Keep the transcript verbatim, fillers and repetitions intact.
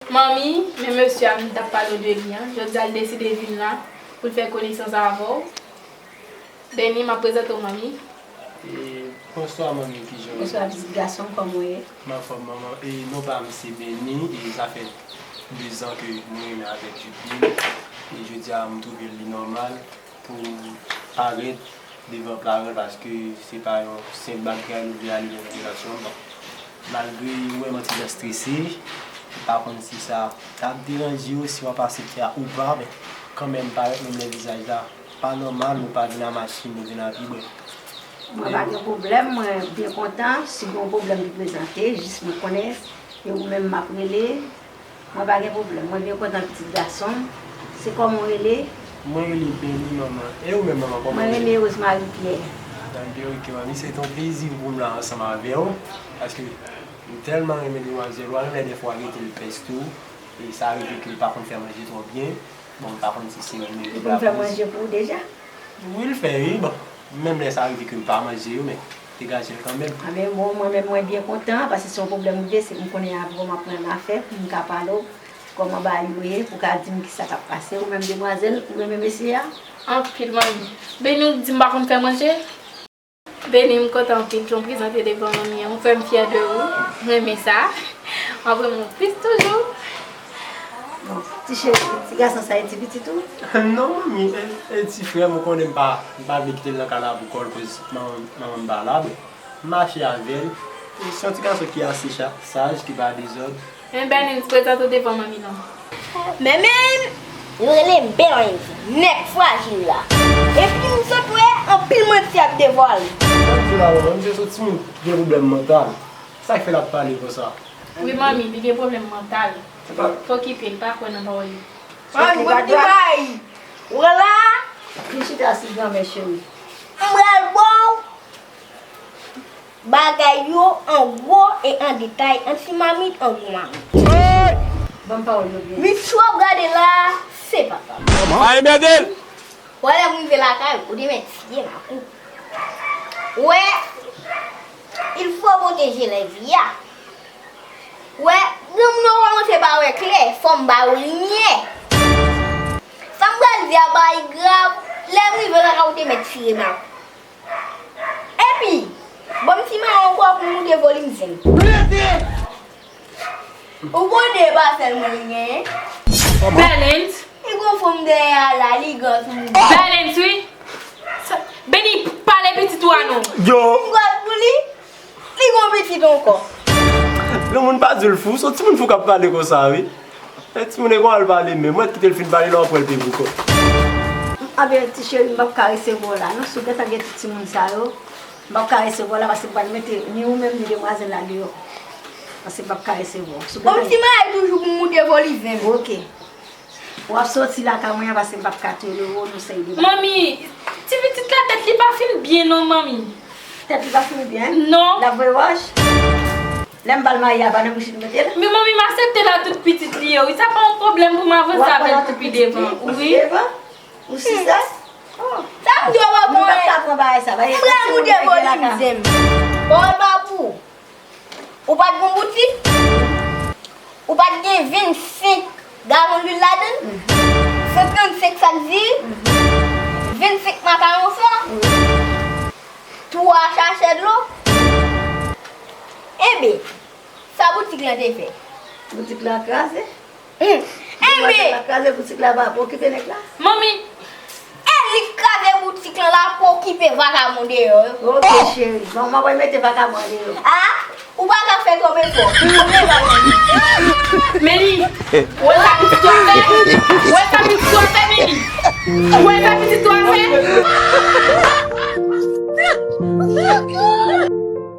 Manmi, men mesye a m t ap pale w de li an. Jodi a, l deside vin la pou l fè konesans avè w. Beni, m ap prezante w, manmi. E, bonswa, manmi, kijan w ye? Bonswa, pitit gason m, kòman w ye? M anfòm, manman. E, non pa m se Beni, e sa fè dezan ke mwen renmen avèk Judline. E jodi a, m twouve li nòmal pou parèt devan paran l, paske se pa yon senp bagay nou vle ale nan yon relasyon. Bon, malgre ou wè m an ti jan strese, m pa konn si sa t ap deranje w, si w ap aksepte a ou pa, men kanmenm parèt menm lè vizaj la pa nòmal, ou pa vin a machin, ou vin a pibwè. Mwen pa gen pwoblèm, mwen byen kontan. Si gen yon pwoblèm ki prezante, jis mwen konnen, e ou menm m ap rele. Mwen pa gen pwoblèm. Mwen byen kontan, pitit gason m. Se kòman w rele? Mwen rele Beni, manman. E ou menm, manman, kòman w rele? Mwen rele Rosemary Pierre. Tanpri, ok, manmi, se te yon plezi pou m la ansanm avè w. Paske m tèlman renmen demwazèl, ou renmen lè dèfwa rete l pès tou. E sa rive ke l pa konn fè manje twò byen. Bon, m pa konn si se ou menm ki pou fè manje pou ou deja? Wi, l fè, wi. Bon, menm lè sa rive ke m pa manje yo, men degaje l kanmenm. A, men bon, mwen menm, mwen byen kontan, paske se yon pwoblèm rive, se m konnen avè w m ap pran afè, pou m ka pale w kòman bagay yo ye, pou w ka di m kisa k ap pase. Ou menm, demwazèl, ou renmen mesye a? Anpil, manmi. Beni, ou di m pa konn fè manje? Beni, m kontan anpil ke w prezante devan manmi an. Ou fè m fyè de ou. M renmen sa. W ap renmen w plis toujou. Bon, ti cheri, ti gason sa e ti pitit ou? Non, manmi, e, e ti frè m, ou konnen m pa, m pa vle kite l nan kay la pou kò l, koz manman, manman m pa la. Bon, m mache avè l. E se yon ti gason ki ase cha-, saj, ki pa dezòd. Men Beni, prezante w devan manmi non. Men, men, yo rele Beni, nèg frajil la. Epi m sot wè anpil manti ap devwale. Sa k di la, manman, misye se yon timoun ki gen pwoblèm mantal. Sa k fè l ap pale konsa? Wi, manmi, li gen pwoblèm mantal. Fò okipe l, pa kwè nan pawòl yo. Manmi, bon ti bay. Ou wè la? Vin chita si granmè cheri. M pral ba w bagay yo an gwo e an detay, an ti mamit, an gwo mamit. Ban m pawòl yo byen. Misye w ap gade la, se papa m. Pa enmède l! Wè, lè m rive lakay ou, ou te mèt tiye m ak ou. Wè, il faut protéger les vies. Wè, granmoun nan kòmanse pa wè klè, fò m ba yo limyè. Sa m pral di a bagay grav, lè m rive lakay ou te mèt tiye m ak ou. Epi, ban m ti mayo ankò pou m moute volim zen. Ou konnen e pa sèl mwen li genyen. Bèlens. Li gon fanm dèyè a la, li gran sou moun. Bèlens, wi. Sa, Beni, pale pitit ou a non. Yo. M pral pou li. Li gon pitit ankò. Granmoun pa di l fou, se yon timoun fou k ap pale konsa, wi. E timoun e kòman l pale menm. Mwen kite l fin pale la, w ap wè l pi gwo kò. Anben, ti cheri, m p ap ka resevwa w la non. Si w gentan gen tout timoun sa yo, m p ap ka resevwa w la, paske m pral mete ni ou menm, ni demwazèl la deyò. Paske m p ap ka resevwa w. Si w gentan... Bon, ti mayo toujou pou m moute volim zen. Ok. W ap soti lakay mwen an, paske m p ap ka tolere w nan seri de bagay. Manmi, ti pitit la tèt li pa fin byen non, manmi. Tèt li pa fin byen? Non. L ap voye wòch? Lè m ba l mayi a, pa nan bouch li m mete l? Men manmi, m aksepte l a tout pitit li yo, wi. Sa pa yon pwoblèm pou m avanse avè l pou pi devan. Wi. Ou si sa? Oh. Sa m di w pa konn. M pa ka pran bagay sa. M pral moute volim zen. Pawòl pa pou ou. Ou pa t gon boutik? Ou pa t gen vennsenk galon lwil ladan l? San trannsenk sak diri? Vennsenk makaron fò? Twa sachè dlo? Enben, sa boutik lan te fè? Boutik lan kraze. Hmm. Enben. Demwazèl la kraze boutik la, pa okipe nèg la. Manmi, e li k kraze boutik lan, l ap okipe vakabon deyò yo. Ok, cheri. Bon, m ap mete vakabon an deyò. A? Ou pa ka fè twòp efò. Meni, ou wè sa pitit ou ap fè? Ou wè sa pitit ou ap fè, Meni? Ou wè sa